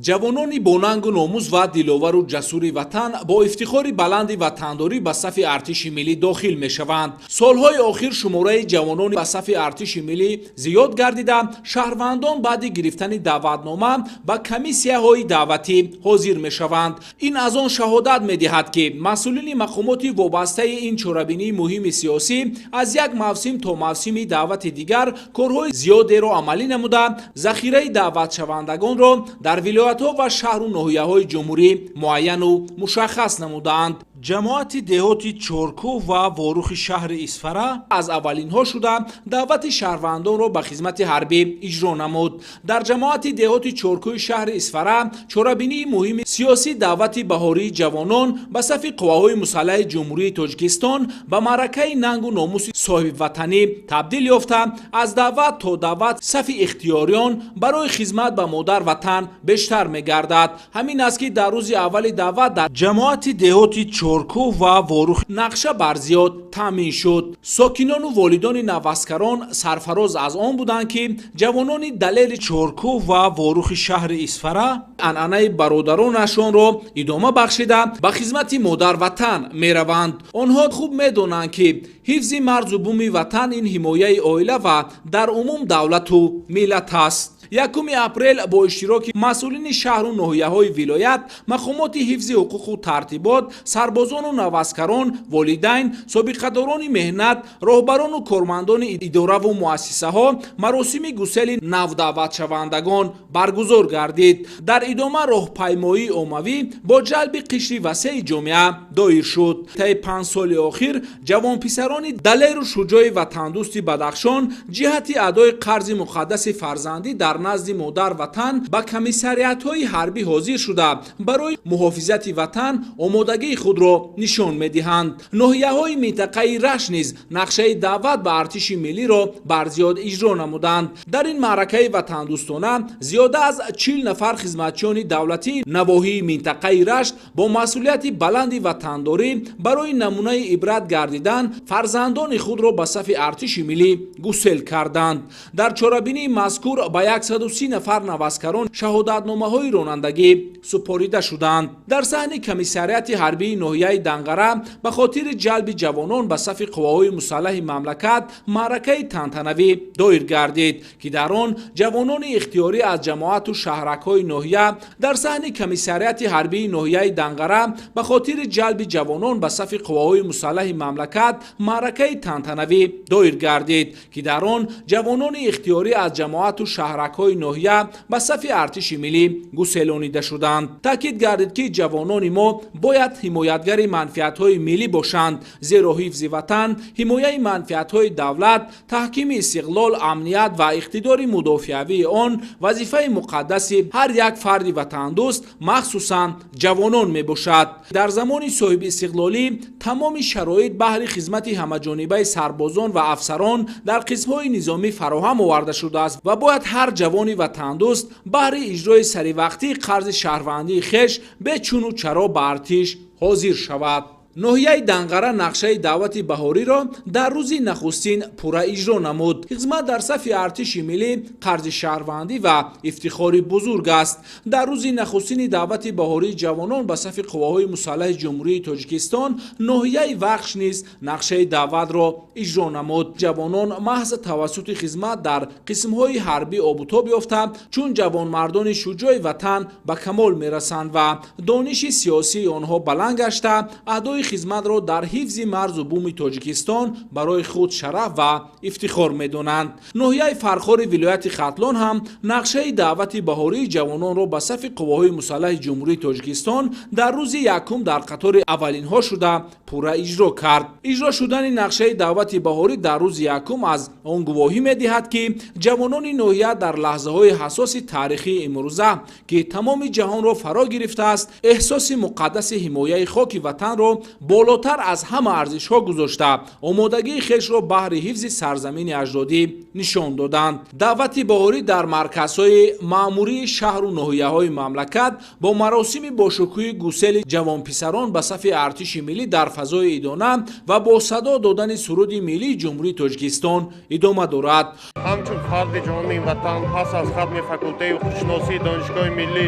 Ҷавонони бонангу номус ва диловару ҷасури ватан бо ифтихори баланди ватандорӣ ба сафи артиши миллӣ дохил мешаванд. Солҳои охир шумораи ҷавонони ба сафи артиши миллӣ зиёд гардида, шаҳрвандон баъди гирифтани даъватнома ба комиссияҳои даъватӣ ҳозир мешаванд. Ин аз он шаҳодат медиҳад, ки масъулини мақомоти вобастаи ин чорабинии муҳими сиёсӣ аз як мавсим то мавсими даъвати дигар корҳои зиёдеро амалӣ намуда, захираи даъватшавандагонро дар вилоятҳо ва шаҳру ноҳияҳои ҷумҳурӣ муайяну мушаххас намудаанд. Ҷамоати деҳоти Чоркӯҳ ва Ворухи шаҳри Исфара аз аввалинҳо шуда, даъвати шаҳрвандонро ба хизмати ҳарбӣ иҷро намуд. Дар ҷамоати деҳоти Чоркӯҳи шаҳри Исфара чорабинии муҳими сиёсӣ, даъвати баҳории ҷавонон ба сафи қувваҳои мусаллаҳи Ҷумҳурии Тоҷикистон, ба маъракаи нангу номуси соҳибватанӣ табдил ёфта, аз даъват то даъват сафи ихтиёриён барои хизмат ба модар ватан бештар мегардад. Ҳамин аст, ки дар рӯзи аввали даъват дар ҷамоати деҳоти Чоркӯҳ ва Ворух нақша барзиёд таъмин шуд. Сокинону волидони наваскарон сарфароз аз он буданд, ки ҷавонони далери Чоркӯҳ ва Ворухи шаҳри Исфара анъанаи бародаронашонро идома бахшида, ба хизмати модар ватан мераванд. Онҳо хуб медонанд, ки ҳифзи марзу буми ватан ин ҳимояи оила ва дар умум давлату миллат аст. 1 апрел бо иштироки масъулини шаҳру ноҳияҳои вилоят, мақомоти ҳифзи ҳуқуқу тартибот, сарбозону наваскарон, волидайн, собиқадорони меҳнат, роҳбарону кормандони идораву муассисаҳо маросими гусели навдаъватшавандагон баргузор гардид. Дар идома роҳпаймоии оммавӣ бо ҷалби қишри васеи ҷомеа доир шуд. Таи 5 соли охир ҷавонписарони далеру шуҷои ватандӯсти Бадахшон ҷиҳати адои қарзи муқаддаси фарзандӣ дар назди модар ватан ба комиссариатҳои ҳарбӣ ҳозир шуда, барои муҳофизати ватан омодагии худро нишон медиҳанд. Ноҳияҳои минтақаи Рашт низ нақшаи даъват ба артиши миллиро барзиёд иҷро намуданд. Дар ин маъракаи ватандӯстона зиёда аз 40 нафар хизматчиёни давлатии навоҳии минтақаи Рашт бо масъулияти баланди ватандорӣ барои намунаи ибрат гардидан фарзандони худро ба сафи артиши миллӣ гусел карданд. Дар чорабинии мазкур ба 130 нафар наваскарон шаҳодатномаҳои ронандагӣ супорида шуданд. Дар саҳни комиссариати ҳарбии ноҳияи Данғара ба хотири ҷалби ҷавонон ба сафи қувваҳои мусаллаҳи мамлакат маъракаи тантанавӣ доир гардид, ки дар он ҷавонони ихтиёрӣ аз ҷамоату шаҳракҳои ноҳия дар саҳни комиссариати ҳарбии ноҳияи Данғара ба хотири ҷалби ҷавонон ба сафи қувваҳои мусаллаҳи мамлакат маъракаи тантанавӣ доир гардид, ки дар он ҷавонони ихтиёрӣ аз ҷамоату шаҳракҳои ноҳия ба сафи артиши миллӣ гуселонида шуданд. Таъкид гардид, ки ҷавонони мо бояд ҳимоятгари манфиатҳои миллӣ бошанд, зеро ҳифзи ватан, ҳимояи манфиатҳои давлат, таҳкими истиқлол, амният ва иқтидори мудофиавии он вазифаи муқаддаси ҳар як фарди ватандӯст, махсусан ҷавонон мебошад. Дар замони соҳибистиқлолӣ тамоми шароит баҳри хизмати ҳамаҷонибаи сарбозон ва афсарон дар қисмҳои низомӣ фароҳам оварда шудааст ва бояд ҳар ҷавони ватандӯст баҳри иҷрои саривақтии қарзи шаҳрвандии хеш бечуну чаро ба артиш ҳозир шавад. Ноҳияи Данғара нақшаи даъвати баҳориро дар рӯзи нахустин пурра иҷро намуд. Хизмат дар сафи артиши миллӣ қарзи шаҳрвандӣ ва ифтихори бузург аст. Дар рӯзи нахустини даъвати баҳории ҷавонон ба сафи қувваҳои мусаллаҳи Ҷумҳурии Тоҷикистон ноҳияи Вахш низ нақшаи даъватро иҷро намуд. Ҷавонон маҳз тавассути хизмат дар қисмҳои ҳарбӣ обутоб ёфта, чун ҷавонмардони шуҷои ватан ба камол мерасанд ва дониши сиёсии онҳо баланд гашта, адои хизматро дар ҳифзи марзу буми Тоҷикистон барои худ шараф ва ифтихор медонанд. Ноҳияи Фархори вилояти Хатлон ҳам нақшаи даъвати баҳории ҷавононро ба сафи қувваҳои мусаллаҳи Ҷумҳурии Тоҷикистон дар рӯзи якум дар қатори аввалинҳо шуда, пурра иҷро кард. Иҷро шудани нақшаи даъвати баҳорӣ дар рӯзи якум аз он гувоҳӣ медиҳад, ки ҷавонони ноҳия дар лаҳзаҳои ҳассоси таърихии имрӯза, ки тамоми ҷаҳонро фаро гирифтааст, эҳсоси муқаддаси ҳимояи хоки ватанро болотар аз ҳама арзишҳо гузошта, омодагии хешро баҳри ҳифзи сарзамини аҷдодӣ нишон доданд. Даъвати баҳорӣ дар марказҳои маъмурии шаҳру ноҳияҳои мамлакат бо маросими бошукӯҳи гусели ҷавонписарон ба сафи артиши миллӣ дар фазои идона ва бо садо додани суруди миллии Ҷумҳурии Тоҷикистон идома дорад. Ҳамчун фарди ҷони ватан, пас аз хатми факултети ҳуқуқшиносии Донишгоҳи миллӣ.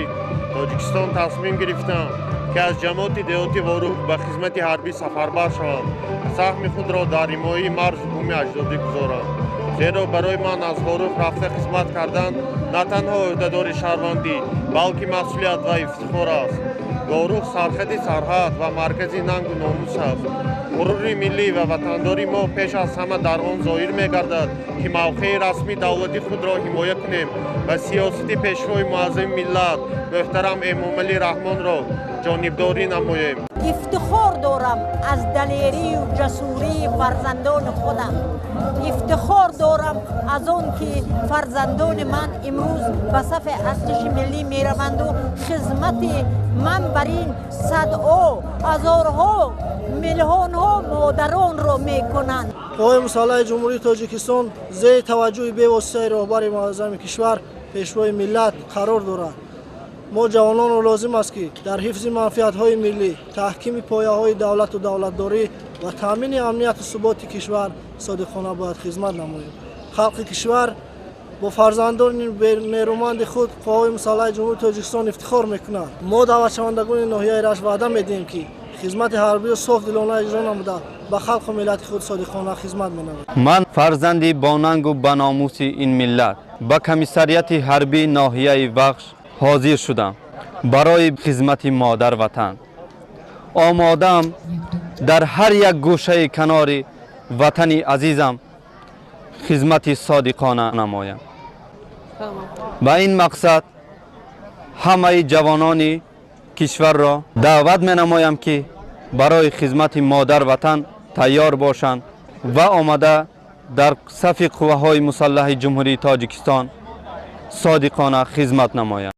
Тоҷикистон тасмим гирифтам, ки аз ҷамоати деҳоти Ворух ба хизмати ҳарбӣ сафарбар шавам, саҳми худро дар ҳимояи марзу буми аҷдодӣ гузорам. Зеро барои ман аз Ворух рафта хизмат кардан на танҳо ӯҳдадори шаҳрвандӣ, балки масъулият ва ифтихор аст. Ворух сархати сарҳад ва маркази нангу номус аст. Ғурури миллӣ ва ватандории мо пеш аз ҳама дар он зоҳир мегардад, ки мавқеи расмии давлати худро ҳимоя кунем ва сиёсати пешвои муаззами миллат муҳтарам Эмомалӣ Раҳмонро ҷонибдорӣ намоем. Ифтихор дорам аз далерию ҷасурии фарзандони худам. Ифтихор дорам аз он ки фарзандони ман имрӯз ба сафи артиши миллӣ мераванду хизмати ман бар ин садҳо, ҳазорҳо, миллионҳо модаронро мекунанд. Қувваҳои мусаллаҳи Ҷумҳурии Тоҷикистон зери таваҷҷӯҳи бевоситаи роҳбари муаззами кишвар, пешвои миллат қарор дорад. Мо ҷавононро лозим аст, ки дар ҳифзи манфиатҳои миллӣ, таҳкими пояҳои давлату давлатдорӣ ва таъмини амнияту суботи кишвар содиқона бояд хизмат намоем. Халқи кишвар бо фарзандони нерӯманди худ, Қувваҳои мусаллаҳи Ҷумҳурии Тоҷикистон ифтихор мекунад. Мо даъватшавандагони ноҳияи Рашт ваъда медиҳем, ки хизмати ҳарбиро софдилона иҷро намуда, ба халқу миллати худ содиқона хизмат менамоем. Ман фарзанди бонангу баномуси ин миллат ба комиссариати ҳарбии ноҳияи Вахш ҳозир шудам барои хизмати модар ватан. Омодаам дар ҳар як гӯшаи канори ватани азизам хизмати содиқона намоям. Ба ин мақсад ҳамаи ҷавонони кишварро даъват менамоям, ки барои хизмати модар ватан тайёр бошанд ва омада дар сафи қувваҳои мусаллаҳи Ҷумҳурии Тоҷикистон содиқона хизмат намоянд.